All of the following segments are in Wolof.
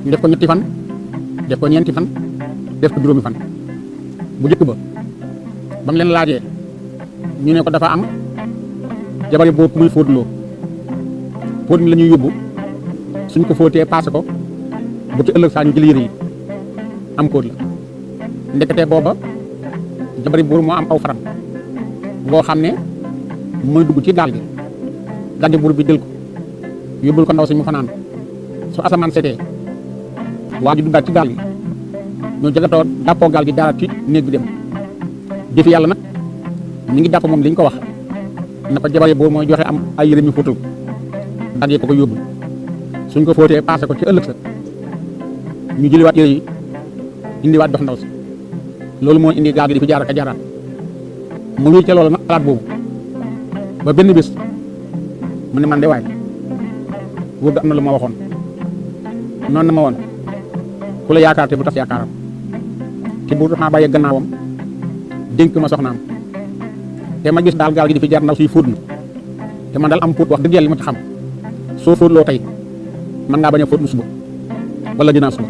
ñu def ko ñetti fan def ko ñeenti fan def ko juróomi fan bu njëkk ba ba mu leen laajee ñu ne ko dafa am jabari boobu muy fóotloo fóot mi la ñuy yóbbu suñ ko fóotee paase ko bu ci ëllëg saa ñu jël yére yi am kóot la ndeketee booba jabari buur moo am aw faram boo xam ne mooy dugg ci gaal gi daldi buur bi jël ko yóbbul ko ndaw si mu fanaan su asamaan setee waa ji duggaat ci gaal gi ñoo jagatoo dàppoo gaal gi jaaraat ci néeg bi dem jëfi yàlla nag mi ngi jàpp moom liñ ko wax na ko jabari buur mooy joxe am ay yére ñu fóotal dagee ko yóbbul suñ ko fóotee paase ko ci ëllëg sa ñu jëliwaat yére yi indiwaat dox ndaw si loolu moo indi gaal gi di fi jaar ak a jaaraat mu wéy ca loolu nag xalaat boobu ba benn bés mu ne man de waay wóor ga am na lu ma waxoon noonu na ma woon ku la yaakaar te bu tas yaakaaram te bu dafa bàyyi gannaawam dénk ma soxnaam te ma gis daal gaal gi di fi jaar ndaw siy fóot na te man daal am fóot wax dëgg yàlla li ma ci xam soo fóotloo tey man ngaa bañ a fóot lu suba wala dinaa suba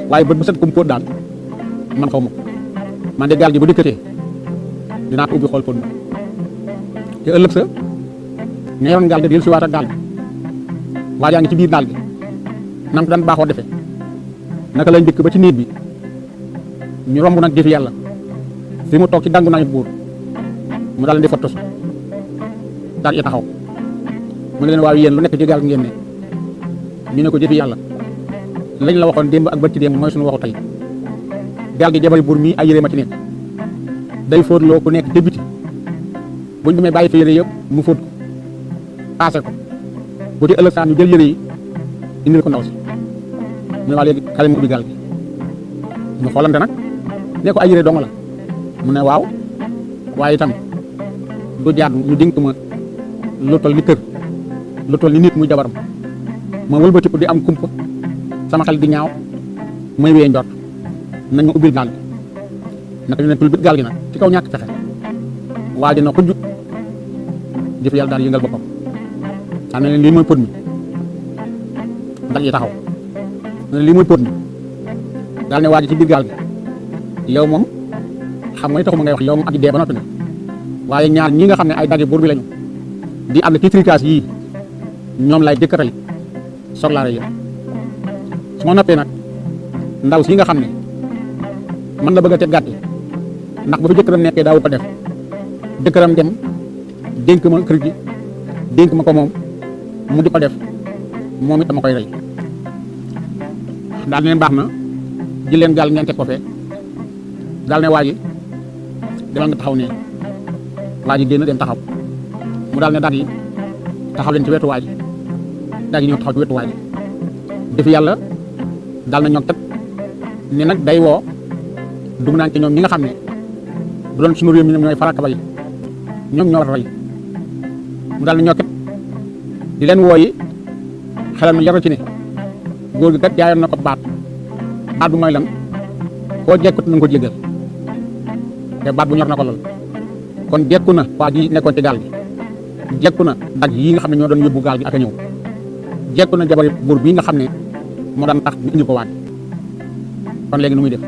waaye bët bu set kum fóot daal man xaw ma man de gaal gi bu dikkatee dinaa ko ubbi xool fóot na te ëllëg sa ña yoroon gaal gi del si waat ak gaal gi waajaa ngi ci biir gaal gi nam ko daan baaxoo defee naka lañ dëkk ba ci niit bi ñu romb nag jëfi yàlla fi mu toog ci dangu nañu buur mu daal di foto su daal di taxaw mu ne leen waaw yéen lu nekk ci gaal gi ngeen ne ñu ne ko jëfi yàlla lañ la waxoon démb ak bët ci démb mooy suñu waxu tey gaal gi jabari buur mii ay yére ma ci nekk day fóotloo ku nekk te biti buñ demee bàyyi fi yére yëpp mu fóot ko paase ko bu di ëllëg saa ñu jël yére yi indil ko ndaw si mu ne waa léegi xale mu ubbi gaal gi ñu xoolante nag ne ko ay yére dong la mu ne waaw waaye itam du jaadu ñu dénk ma lu toll ni kër lu toll ni nit muy jabaram ma wëlbatiku di am kumpa sama xel di ñaaw may wee njort nañ ma ubbil gaal gi naka ñu ne ubbil gaal gi nag ci kaw ñàkk pexe waa dina ko jug jëf yàlla daal yëngal boppam xam ne leen lii mooy pot mi ndax yi taxaw ne lii mooy pot mi daal ne waa ji ci biir gaal gi yow moom xam nga ni taxuma ngay wax yow moom ak dee ba noppi na waaye ñaar ñi nga xam ne ay dagge buur bi lañu di ànd ci tricas yii ñoom lay jëkk rey soog laa rey su ma noppee nag ndaw si nga xam ne mën na bëgg a teg gàtt ndax ba fi jëkkëram nekkee daawu ko def jëkkëram dem dénk ma kër gi dénk ma ko moom mu di ko def moom it dama koy rey daal ne leen baax na jël leen gaal ngeen teg ko fee daal ne waa ji demal nga taxaw ne waa ji génn dem taxaw mu daal ne dag yi taxaw leen ci wetu waa ji dag yi ñëw taxaw ci wetu waa ji def yàlla daal na ñoom kat ne nag day woo dugg naa ci ñoom ñi nga xam ne bu doon suñu réew mi ñoom ñooy faraka bay ñoom ñoo war a rey mu daal na ñoo kat di leen wooyi xelam yaru ci ne góor gi kat jaayoon na ko baat bu mooy lan koo jekkut na nga ko jéggal te baat bu ñor na ko lool kon jekku na waa ji nekkoon ci gaal gi jekku na dag yi nga xam ne ñoo doon yóbbu gaal gi ak a ñëw jekku na jabari buur bii nga xam ne moo daan tax ñu indi ko waat kon léegi nu muy def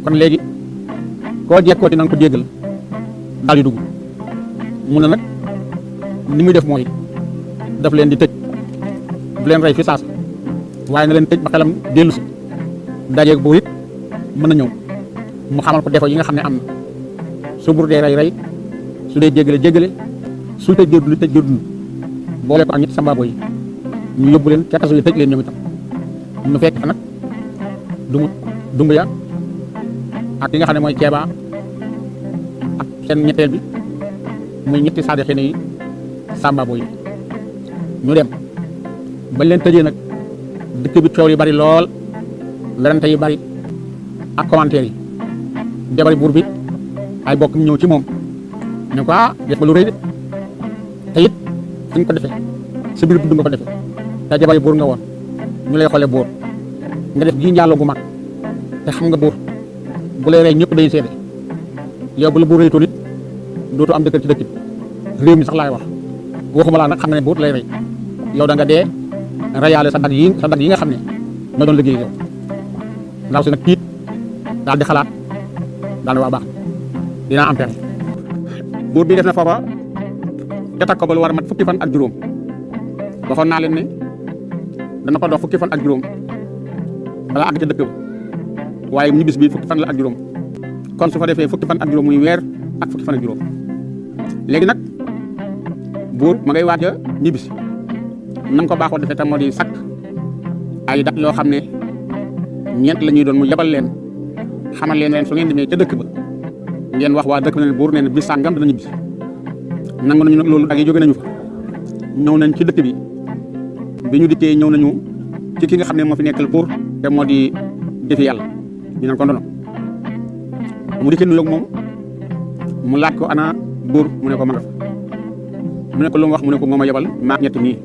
kon léegi koo jekkooti na nga ko jéggal daal di dugg mu ne nag ni muy def mooy daf leen di tëj du leen rey fi saas waaye na leen tëj ba xelam dellu si dajeeg buur it mën na ñëw mu xamal ko defo yi nga xam ne am na su buur dee rey su dee jéggale su tëj dund boole ko ak ñetti sambaabo yi ñu yóbbu leen ca kaso yi tëj leen ñoom itam ñu fekk fa nag dumb ya ak yi nga xam ne mooy ceebaa ak seen ñetteel bi muy ñetti saade xene yi sambaabo yi ñu dem bañ leen tëjee nag dëkk bi coow yi bari lool werante yi bari ak commentaire yi jabari buur bi ay bokk ñëw ci moom ne ko def ba lu rëy de te it fi nga ko defee sa biir dund nga ko defee te jabari buur nga woon ñu lay xoolee buur nga def ji njaaloo gu mag te xam nga buur bu lay rey ñëpp day seede yow bu la buur rëytoon it dootu am dëkk ci dëkk réew mi sax laay wax waxuma laa nag xam nga ne buur lay rey yow da nga dee reyaale sa dag yi nga xam ne nga doon liggéey yow. ndaw si nag tiit daal di xalaat daal di waa baax dinaa am pexe. buur bi def na foofa ca takk ba lu war a mat fukki fan ak juróom waxoon naa leen ne dana ko dox fukki fan ak juróom balaa àgg ca dëkk ba waaye ñibbis bi fukki fan la ak juróom kon su fa defee fukki fan ak juróom muy weer ak fukki fan ak juróom léegi nag buur ma ngay waaj a ñibbisi nam ko baaxoo defee tam moo di sakk ay dat yoo xam ne ñeent la ñuy doon mu yebal leen xamal leen su ngeen demee ca dëkk ba ngeen wax waa dëkk ba ne buur nee na bis sàngam dana ñibbisi nangu nañu nag loolu ak yi jóge nañu fa ñëw nañ ci dëkk bi ñu dikkee ñëw nañu ci ki nga xam ne moo fi nekkal buur te moo di defi yàlla ñu naan ko ndono mu dikkee nuyoog moom mu laaj ko ana buur mu ne ko ma nga fa mu ne ko lu mu wax mu ne ko mooma yebal maak ñett nii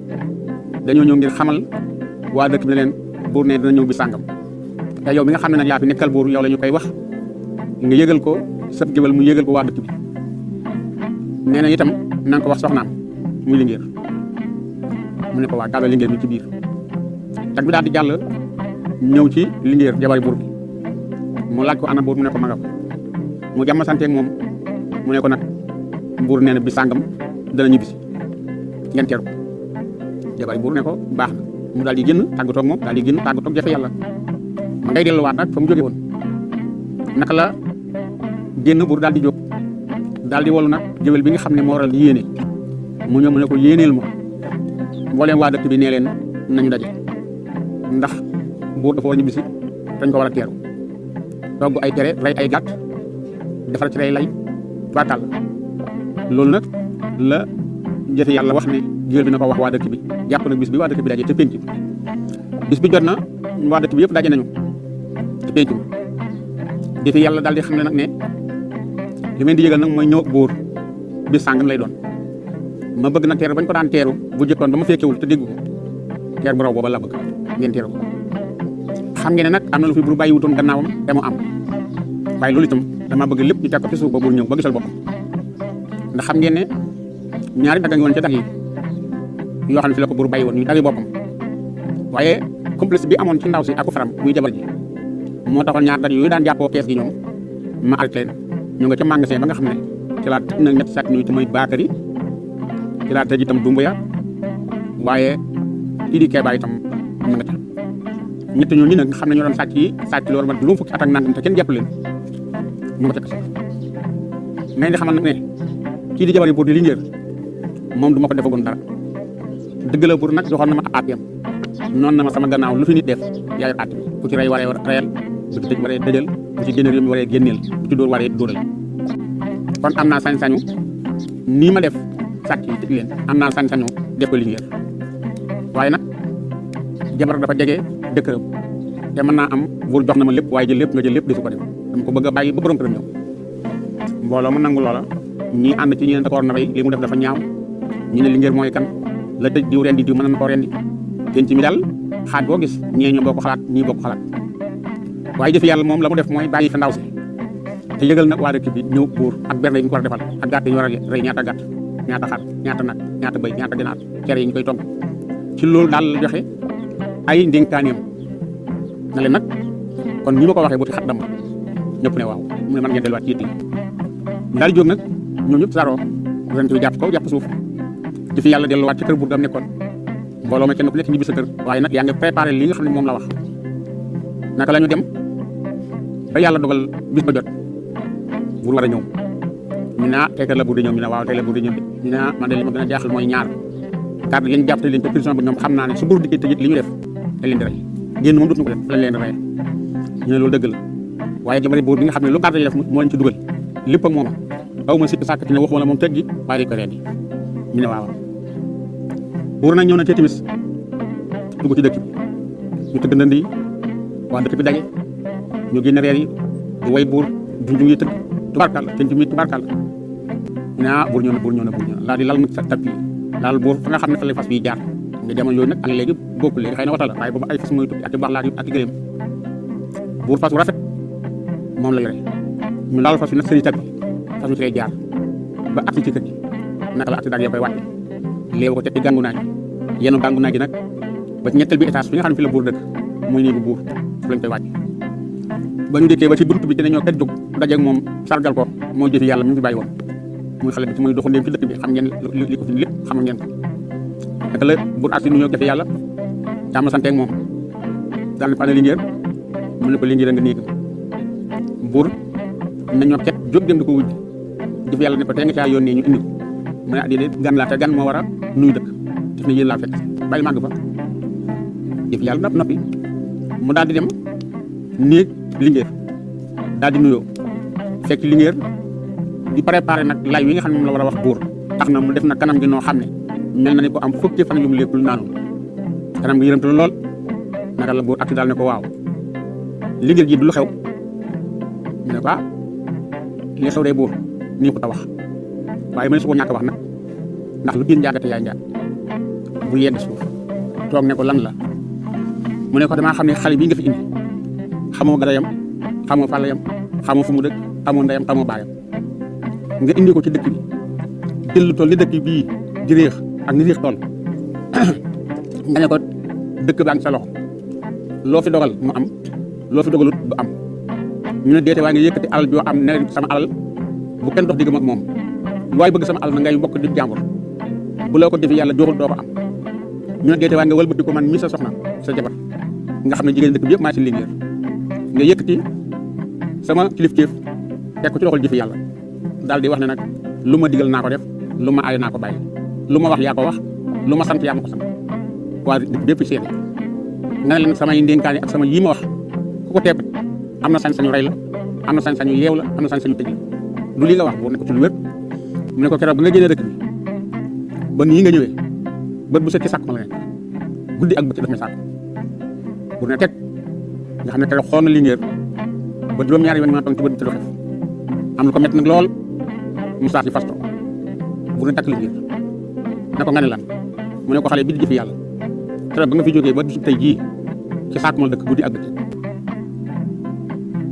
dañoo ñëw ngir xamal waa dëkk bi ne leen buur ne dina ñëw bi sàngam te yow mi nga xam ne nag yaa fi nekkal buur yow la ñu koy wax nga yëgal ko sëb géwél mu yëgal ko waa dëkk bi nee na itam na nga ko wax soxnaam muy Linguère mu ne ko waa daal Linguère ñu ci biir tag bi daal di jàll ñëw ci Linguère jabari buur bi mu laaj ko ana buur mu ne ko ma nga fa mu jàmm santeeg moom mu ne ko nag buur nee na bi sàngam dana ñibbisi ngeen teeru ko jabari buur ne ko baax na mu daal di génn tàggatoo ak moom daal di génn tàggatoo ak jafe yàlla ma ngay delluwaat nag fa mu jóge woon naka la génn buur daal di jóg daal di wolu nag jëwel bi nga xam ne moo waral yéene mu ñëw mu ne ko yéeneel ma mbooleem waa dëkk bi nee leen nañu daje ndax buur dafa war a ñibbisi dañ ko war a teeru togg ay tere rey ay gàtt defar ci rey lay tubaarkàll loolu nag la jëfe yàlla wax ne jëwel bi na ko wax waa dëkk bi jàpp nag bis bi waa dëkk bi daje te penc bis bi jot na waa dëkk bi yëpp daje nañu te penc jëfe yàlla daal di xam ne nag ne li may di yëgal nag mooy ñëw ak buur bis sàngam lay doon ma bëgg nag teeru bañ ko daan teeru bu jëkkoon ba ma fekkewul te dégg ko teer bu raw booba la bëgg ngeen teeru ko xam ngeen ne nag am na lu fi buur bàyyi wutoon gannaawam te mu am waaye loolu itam dama bëgg lépp ñu teg ko ci suuf ba buur ñëw ba gisal boppam ndax xam ngeen ne ñaari dagga ngi woon ca dag yi yoo xam ne fi la ko buur bàyyi woon ñu dagi boppam waaye complice bi amoon ci ndaw si ak faram muy jabar ji moo taxoon ñaar dag yooyu daan jàppoo kees gi ñoom ma arrêté leen ñu nga ca magasin ba nga xam ne ci laa tëj nag ñett sàcc ñu te mooy baakari ci laa tëj itam dumbuya waaye kii di keebaay itam am na nga ca ñett ñooñu nag nga xam ne ñoo doon sàcc yi sàcc loolu man juróom fukki at ak nangam te kenn jàpp leen ñu nga ca kaso ngay di xamal nag ne kii di jabar yi buur di Linguère moom du ma ko defagoon dara dëgg la buur nag joxoon na ma àtteem noonu na ma sama gannaaw lu fi nit def yaa yor àtte bi ku ci rey waree reyal bu ci tëj waree dëjal bu ci génne réew mi waree génneel bu ci dóor waree dóoral kon am naa sañ-sañu nii ma def sàcc yi tëj leen am naa sañ-sañu def ko Linguère waaye nag jabar dafa jege dëkkëram te mën naa am buur jox na ma lépp waaye jël lépp nga jël lépp defu ko def dama ko bëgg a bàyyi ba borom këram ñëw mbooloo mu nangu loola ñii ànd ci ñi ne da ko war na fay li mu def dafa ñaaw ñi ne Linguère mooy kan la tëj diw rendi diw mën na koo rendi ten ci mi daal xaaj boo gis ñee ñoo bokk xalaat ñii bokk xalaat waaye jëf yàlla moom la mu def mooy bàyyi fa ndaw si te yëgal nag waa dëkk bi ñëw buur ak berne yi ñu ko war a defal ak gàtt yi ñu war a rey ñaata gàtt ñaata xar ñaata nag ñaata bëy ñaata ginaar cere yi ñu koy togg ci loolu daal la joxe ay ndénkaaneem na leen nag kon ni ma ko waxee bu ci xat dama ñëpp ne waaw mu ne man ngeen delluwaat ci yitte daal di jóg nag ñoom ñëpp saroo ren bi jàpp kaw jàpp suuf jëfi yàlla delluwaat ci kër buur gam nekkoon mbooloo ma kenn ku nekk ñibbi sa kër waaye nag yaa ngi préparé li nga xam ne moom la wax naka la ñu dem ba yàlla dogal bis ba jot buur war a ñëw ñu ne tey la buur di ñëw ñu ne waaw tey la buur di ñëw ñu ne man de li ma gën a jaaxal mooy ñaar garde leen jàpp te leen te prison ba ñoom xam naa ne su buur dikkee tëjit li ñu def dañ leen di rey génn moom dootuñu ko def fa lañ leen di rey ñu ne loolu dëgg la waaye jabari buur bi nga xam ne lu garde yi def moo leen ci dugal lépp ak mooma aw ma sikk sàkk ci ne wax wala moom tëj gi waaye dañ ko rendi ñu ne waaw buur nag ñëw na ci timis dugg ci dëkk bi ñu tëgg ndënd yi waa dëkk bi daje ñu génn reer yi di way buur junjung yi tëgg tubaarkàlla kenn ci mi tubaarkàlla ñu ne buur ñëw na buur ñëw na buur ñëw na laa di lal nag sa tapis laal buur fa nga xam ne fa lay fas bi jaar nga jamono yooyu nag ak léegi bokkul léegi xëy na wata la waaye boobu ay fas mooy tukki ak baax laa ak gëléem buur fas wu rafet moom la yore ñu laal fas bi nag sëri tapis fas wi ci lay jaar ba agsi ci kër gi naka la agsi daal ya koy wàcce léew ko teg ci gàngu naaj yenu gàngu naaj gi nag ba ci ñetteel bi étage bi nga xam ne fi la buur dëkk muy néegu buur fu lañ koy wàcc ba ñu dikkee ba ci buntu bi ci ne ñoo kat jóg dajeeg moom sargal ko moo jëfi yàlla mi ngi fi bàyyi woon muy xale bi ci muy doxandéem ci dëkk bi xam ngeen li ko fi lépp xam ngeen ko naka la buur agsi nu ñoo jëfi yàlla jàmm santeeg moom daal ne ko ana Linguère mu ne ko Linguère nga néegam buur nañoo ket jóg dem di ko wujj jëfi yàlla ne ko tey nga caa yónnee ñu indi ko mu ne déedéet gan laa te gan moo war a nuyu dëkk def na yéen laa fekk bàyyi màgg fa jëfi yàlla noppi mu daal di dem néeg Linguère daal di nuyoo fekk Linguère di préparé nag lay wi nga xam ne moom la war a wax buur tax na mu def na kanam gi noo xam ne mel na ni ko am fukki fan yu mu lépp lu naanul kanam gi yërëmtu lool naka la buur ak daal ne ko waaw Linguère ji du lu xew mu ne ko li xew day buur nii ko ta wax waaye ma ne su ko ñàkk wax nag ndax lu diin njaagate yaay njaag bu yedd suuf toog ne ko lan la mu ne ko damaa xam ne xale bii nga fi indi xamoo gadayam xamoo fàllayam xamoo fu mu dëkk xamoo ndeyam xamoo baayam nga indi ko ci dëkk bi jël lu toll ni dëkk bii di réex ak ni réex toll nga ne ko dëkk baa ngi sa loxo loo fi dogal mu am loo fi dogalut du am ñu ne deete waaye nga yëkkati alal joo am ne sama alal bu kenn dox diggam ak moom waaye bëgg sama alal na ngay mbokk di jàmbur bu loo ko defi yàlla joxul doo ko am ñu ne deete waaye nga wëlbati ko man mi sa soxna sa jabar nga xam ne jigéen dëkk bi yëpp maa ci Linguère nga yëkkati sama kilifteef teg ko ci loxol jëfi yàlla daal di wax ne nag lu ma digal naa ko def lu ma aay naa ko bàyyi lu ma wax yaa ko wax lu ma sant yaa ma ko sant waa dëkk bépp seede nga ne leen samay ndénkaane ak sama yii ma wax ku ko tepp am na sañ-sañu rey la am na sañ-sañu yeew la am na sañ-sañu tëj la du lii nga wax boo ne ko ci lu wér mu ne ko keroog ba nga génnee dëkk bi ba nii nga ñëwee bët bu set ci sàkk ma la nekk guddi ak bëccëg daf may sàkk bu ne teg nga xam ne keroog xool na Linguère ba juróom-ñaari yoon mën a toog ci bët bi te du xef am lu ko métti nag lool mu saa si fasto bu ne takk Linguère ne ko nga ne lan mu ne ko xale bi di jëfi yàlla keroog ba nga fi jógee ba bisub tey jii ci sàkk ma la dëkk guddi ak bëccëg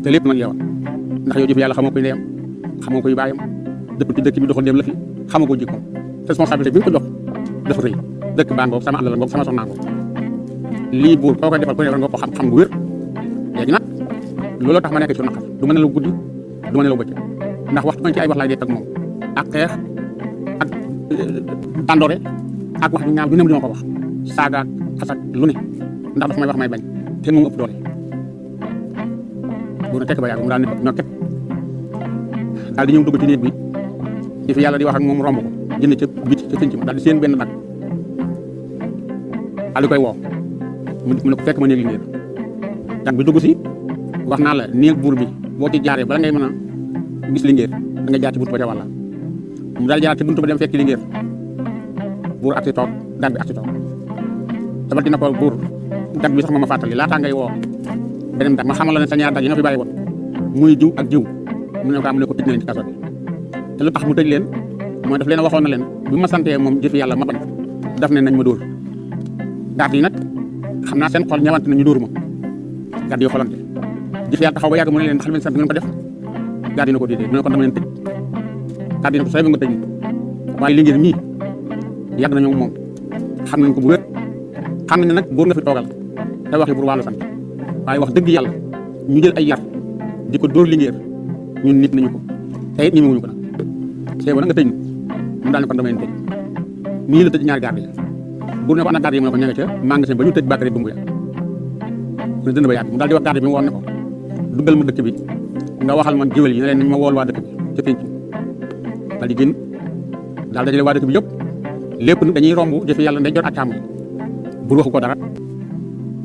te lépp nag yow ndax yow jëfi yàlla xamoo koy ndeyam xamoo koy baayam dëpp ci dëkk bi doxal dem la fi xamoo ko jikkoom responsabilité bi nga ko jox dafa rëy dëkk baa ngoog sama àll la ngoog sama soxnaa ngoog lii buur koo koy defal ko ne war nga ko xam bu wér léegi nag looloo tax ma nekk ci naqar du ma nelaw guddi du ma nelaw bëccëg ndax waxtu ma ci ay wax laay def ak moom ak xeex ak tàndoore ak wax ju ñaaw ju ne di ma ko wax saaga xasak lu ne ndax dafa may wax may bañ te moom ëpp doole bu ne tekk ba yàgg mu daal ne ñoo ket daal di ñëw dugg ci néeg bi ci fi yàlla di wax ak moom romb ko jënd ca biti ca pénc ma daal di seen benn nag daal di koy woo mu ne ko fekk ma néeg Linguère gan bi dugg si wax naa la néeg buur bi boo ci jaaree bala ngay mën a gis Linguère da nga jaar ci buntu ba ca wàlla mu daal jaar ci buntu ba dem fekk Linguère buur ak si toog gan bi ak si toog dabal dina ko buur gan bi sax ma fàttali laataa ngay woo beneen dag ma xamal la ne sa ñaar dag yi nga fi bàyyi woon muy jiw ak jiw mu ne ko am ne ko tëj na leen ci kaso bi te lu tax mu tëj leen mooy daf leen waxoon na leen bi ma santee moom jëfi yàlla ma bañ daf ne nañ ma dóor gàtt yi nag xam naa seen xol ñëwante nañu dóor ma gàtt yi xolante jëfi yàlla taxaw ba yàgg mu ne leen xam leen sant ngeen ko def gàtt yi na ko déedéet mu ne ko dama leen tëj gàtt yi na ko sooy ba nga tëj waaye Linguère mii yàgg nañoo moom xam nañ ko bu wér xam nañ ne nag buur nga fi toogal te waxi buur wàllu sant waaye wax dëgg yàlla ñu jël ay yar di ko dóor Linguère ñun nit nañu ko te it ñemewuñu ko nag see ba nag nga tëj mu daal ne kon dama leen tëj nii la tëj ñaari garde yi buur ne ko ana garde yi mu ne ko ña nga ca magasin ba ñu tëj Bakary Dumbuya mu ne dënd ba yàgg mu daal di wax garde bi mu woon ne ko duggal ma dëkk bi nga waxal man géwél yi ne leen nañ ma wool waa dëkk bi ca pénc daal di génn daal dajale waa dëkk bi yëpp lépp nag dañuy romb jëfi yàlla nday jot ak càmm buur waxu ko dara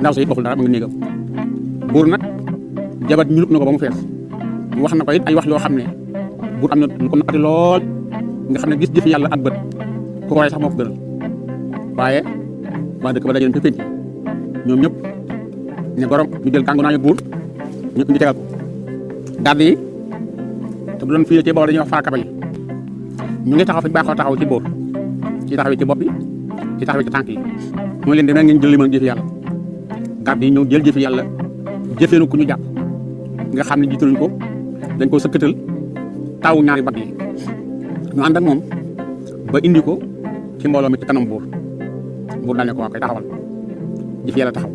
ndaw sa it waxul dara ma nga néegam buur nag jabat ñu na ko ba mu fees wax na ko it ay wax yoo xam ne buur am na lu ko naqari lool nga xam ne gis jëfi yàlla ak bët ku ko rey sax moo ko gënal waaye waa dëkk ba dajale ci pénc ñoom ñëpp ne borom ñu jël kàngu naañu buur ñu tegal ko garde yi te bu doon fii ci boobu dañuy wax faakaba yi ñu ngi taxaw fi baaxoo taxaw ci buur ci taxawee ci bopp bi ci taxawee ci tànk yi mooy leen demee ngeen jël li mën jëfi yàlla garde yi ñëw jël jëfi yàlla jëfeenu ku ñu jàpp nga xam ne jiitaluñ ko dañ ko sëkkatal taw ñaari bat yi ñu ànd ak moom ba indi ko ci mbooloo mi ci kanam buur daal ne ko waa koy taxawal jëfi yàlla taxaw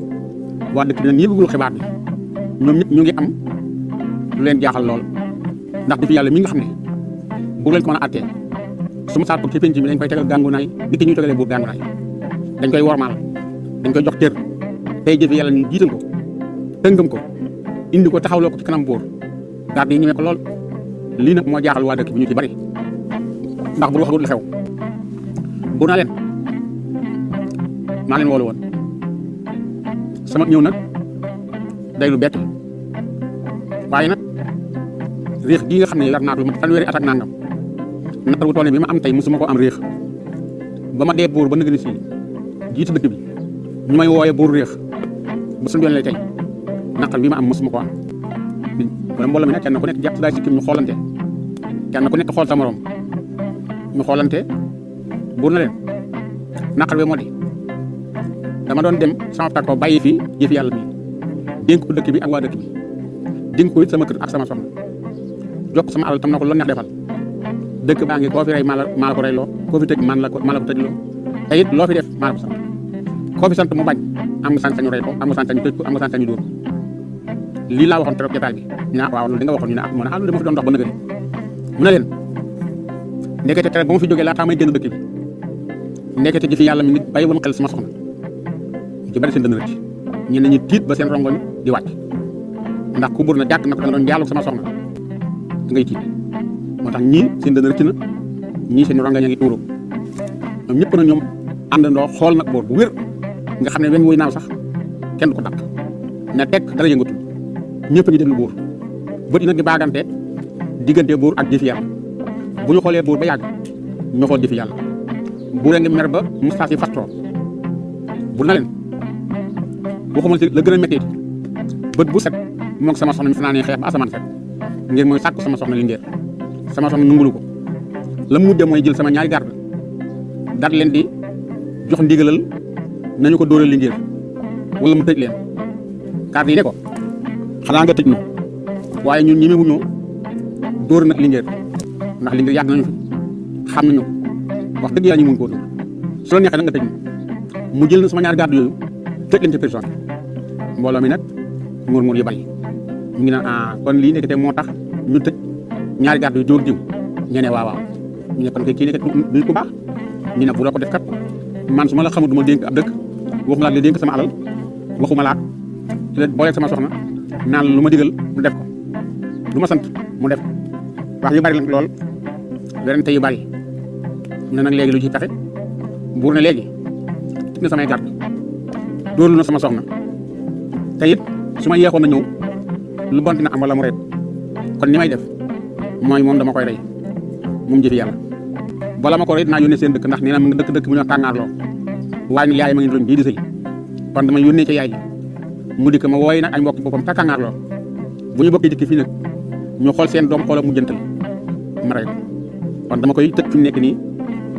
waa dëkk bi nag ñi bëggul xibaar bi ñoom ñëpp ñu ngi am lu leen jaaxal lool ndax di fi yàlla mi nga xam ne buur lañ ko mën a attee su ma saat ko ci penc mi dañ koy tegal gàngunaay di ki ñuy tegalee buur gàngunaay dañ koy wormaal dañ koy jox cër tey jëfi yàlla ñu jiital ko tëngam ko indi ko taxawloo ko ci kanam buur garde yi ñëwee ko lool lii nag moo jaaxal waa dëkk bi ñu ci bari ndax buur waxagul li xew buur naa leen maa leen woolu woon sama ñëw nag day lu bett waaye nag réex gii nga xam ne yar naa ko lu mat fanweeri at ak nangam naqar bu toll bi ma am tey mosuma ko am réex ba ma dee buur ba nëgëni si jiitu dëkk bi ñu may wooye buur réex ba suñu yoon lay tey naqar bi ma am mosuma ko am wala mbooloo mi nag kenn ku nekk jàpp daay sikkim ñu xoolante kenn ku nekk xool sa morom ñu xoolante buur na leen naqar bi moo di dama doon dem sama takko bàyyi fi yëfi yàlla bi dénk ko dëkk bi ak waa dëkk bi dénk ko it sama kër ak sama soxna jox sama alal tam na ko lu neex defal dëkk baa ngi koo fi rey maa la ko rey loo koo fi tëj maa la ko tëj loo te it loo fi def maa la ko sant koo fi sant mu bañ am nga sañ-sañu rey ko am nga sañ-sañu tëj ko am nga sañ-sañu dóor lii laa waxoon trop jotaay bi ñu ne waaw loolu di nga waxoon ñu ne mu ne loolu dama fi doon dox ba nëgëri mu ne leen ndekete tere ba ma fi jógee laataa may génn dëkk bi ndekete ji fi yàlla mi nit bàyyi woon xel sama soxna ci bari seen dënn rëcc ñenn ñi tiit ba seen rongoñ di wàcc ndax ku bur na jàkk na ko da nga doon jaalu sama soxna da ngay tiit moo tax ñii seen dënn rëcc na ñii seen rongoñ a ngi tuuru ñoom ñëpp na ñoom àndandoo xool nag boor bu wér nga xam ne weñ wuy naaw sax kenn du ko dàq ne tekk dara yëngatu ñëpp a ngi déglu buur bët yi nag di baagante diggante buur ak jëfi yàlla bu ñu xoolee buur ba yàgg ñu xool jëfi yàlla buur a ngi mer ba mustaas yi fastoo buur na leen waxuma si la gën a métti bët bu set moog sama soxna mi fanaanee xeex ba asamaan set ngir mooy sàkk sama soxna li ngir sama soxna nungulu ko la mu mujjee mooy jël sama ñaari garde daal leen di jox ndigalal nañu ko dóoral li ngir wala mu tëj leen garde yi ne ko xanaa nga tëj ñu waaye ñun ñemewuñoo dóor nag li ngir ndax li ngir yàgg nañu fi xam nañu wax dëgg yàlla ñu mun koo dóor su la neexee nag nga tëj ñu mu jël na sama ñaari garde yooyu tëj leen ci prison mbooloo mi nag muur yu bari ñu ngi naan kon lii nekk te moo tax ñu tëj ñaari garde yu jóg diw ñu ne waaw ñu ne kon kii nekk du ko baax ñu ne bu la ko def kat man su ma la xamul du ma dénk ab dëkk waxuma laa li dénk sama alal waxuma laa booleeg sama soxna naan lu ma digal mu def ko lu ma sant mu def wax yu bari la lool werante yu bari ne nag léegi lu ci pexe buur ne léegi tëj na samay garde dóorlu na sama soxna te it su ma yeexoon na ñëw lu bon dina am wala mu reet kon ni may def mooy moom dama koy rey moom jëfi yàlla bala ma ko rey dinaa yónnee seen dëkk ndax nee na mu ngi dëkk bu ñu wax tàngaarloo waaye ni yaay ma ngi doon bii di sëy kon dama yónnee ca yaay ji mu dikk ma wooy nag ay mbokk boppam ta tàngaarloo bu ñu bokkee dikk fii nag ñu xool seen doom xoola mu jëntal ma rey ko kon dama koy tëj fi mu nekk nii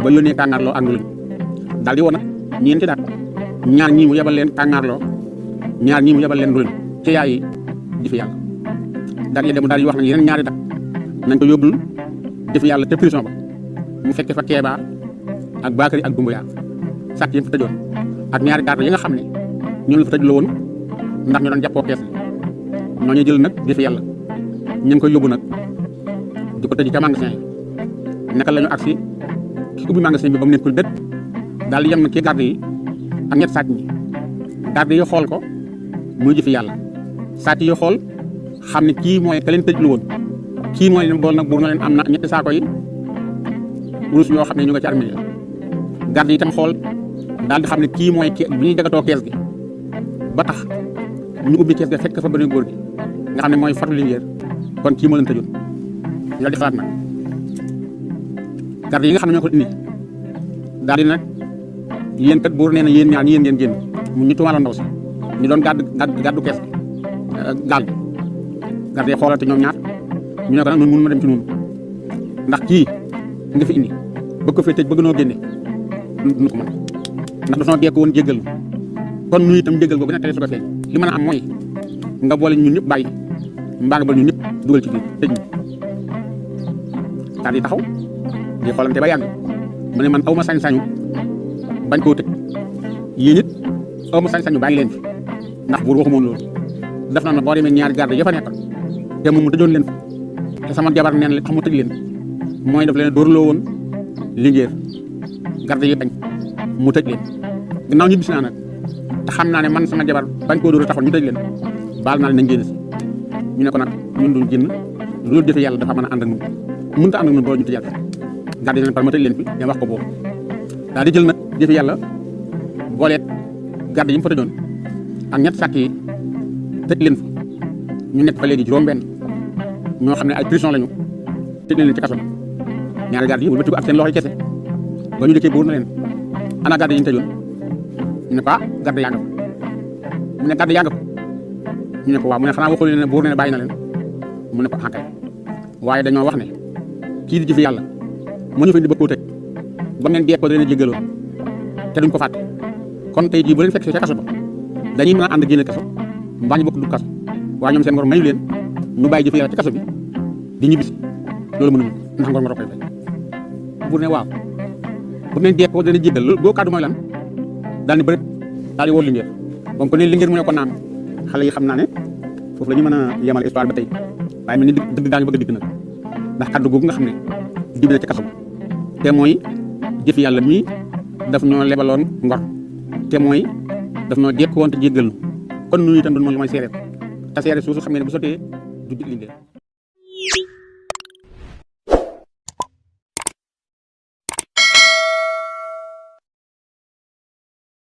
ba yónnee tàngaarloo ak nguluñ daal di woon nag ñeenti daat ñaar ñii mu yebal leen tàngaarloo ñaar ñii mu yebal leen nguluñ ca yaay yi di fi yàlla daal di dem daal di wax nag yeneen ñaari dat nañ ko yóbbul di fi yàlla te prison ba mu fekkee fa Keeba ak Bakary ak Dumbuya sàcc yi fa tëjoon ak ñaari garde yi nga xam ne ñoom la fa tëjloo woon ndax ñu doon jàppoo kees li ñoo ñu jël nag di fi yàlla ñu ngi koy yóbbu nag di ko tëj ca magasin yi naka la ñu agsi ki ubbi magasin bi ba mu nekkul bët daal di yem nag ci garde yi ak ñett sàcc ñi garde yi xool ko muy jëfi yàlla sàcc yi xool xam ne kii mooy ka leen tëjlu woon kii mooy leen bool nag buur na leen am na ñetti saako yi wurus yoo xam ne ñu nga ci armée garde yi itam xool daal di xam ne kii mooy bi ñuy jagatoo kees gi ba tax ñu ubbi kees gi fekk fa benn góor gi nga xam ne mooy fatu lingeer kon kii moo leen tëjoon ñu di xalaat nag garde yi nga xam ne ñoo ko indi daal di nag yéen kat buur nee na yéen ñaar ñi yéen ngeen génn ñu tuumaaloon ndaw si ñu doon gàddu kees gi gaal gi garde yi xoolante ñoom ñaar ñu ne ko nag ñun mënu ma dem ci noonu ndax kii nga fi indi bëgg ko fee tëj bëgg noo génne duñu ko mën ndax dañoo dégg woon jéggal kon ñu itam jéggal boobu nag tey su ko feeñ li mën a am mooy nga boole ñun ñëpp bàyyi mbaa nga boole ñun ñëpp dugal ci biir tëj ñu daal di taxaw di xoolante ba yàgg mu ne man aw ma sañ-sañu bañ koo tëj yéen it aw ma sañ-sañu bàyyi leen fi ndax buur waxu moom loolu def na ma boo demee ñaari garde ya fa nekk te moom mu tëjoon leen te sama jabar neen li tax mu tëj leen mooy daf leen dóorloo woon liggéey garde yi bañ mu tëj leen ginnaaw ñu bis naa nag te xam naa ne man sama jabar bañ koo dóor taxoon ñu tëj leen baal naa leen nañ génn si ñu ne ko nag ñun duñ génn loolu jëfe yàlla dafa mën a ànd ak ñun mënut a ànd ak ñun boo ñu tëjal garde yi par ma tëj leen fi ne wax ko boobu daal di jël nag jëfe yàlla booleet garde yi mu fa tëjoon ak ñett sàkk yi tëj leen fa ñu nekk fa léegi juróom-benn ñoo xam ne ay prison lañu tëj leen ci kaso ñaari garde yi bu bëtiku ak seen loxo yi kese ba ñu dëkkee buur na leen ana garde yi ñu tëjoon ñu ne ko garde yaa nga ko mu ne garde yaa nga ko ñu ne ko waaw mu ne xanaa waxul leen ne buur ne bàyyi na leen mu ne ko ankay waaye dañoo wax ne kii di jëfe yàlla mu ñu fa indi ba koo tëj ba ngeen dee ko da leen jéggaloon te duñ ko fàtte kon tey jii bu leen fekk ca kaso ba dañuy mën a ànd génne kaso mbaa ñu bokk du kaso waaye ñoom seen ngor mayu leen ñu bàyyi jëfe yàlla ci kaso bi di ñibbisi loolu mënuñu ndax ngor koy fay buur ne waaw bu ngeen dee ko da leen jéggal loolu boo kàddu mooy lan daal ni bëri daal di woo Linguère donc ko ne Linguère mu ne ko naam xale yi xam naa ne foofu la ñu mën a yemal histoire ba tey waaye mel ni dëgg daañu bëgg a digg nag ndax kaddu googu nga xam ne dibi na ci kaso te mooy jëf yàlla mii daf ñoo lebaloon ngor te mooy daf ñoo jekk woon te jéggal nu kon nu itam doon mooy seereet te seereet suusu xam ne bu sotee du Linguère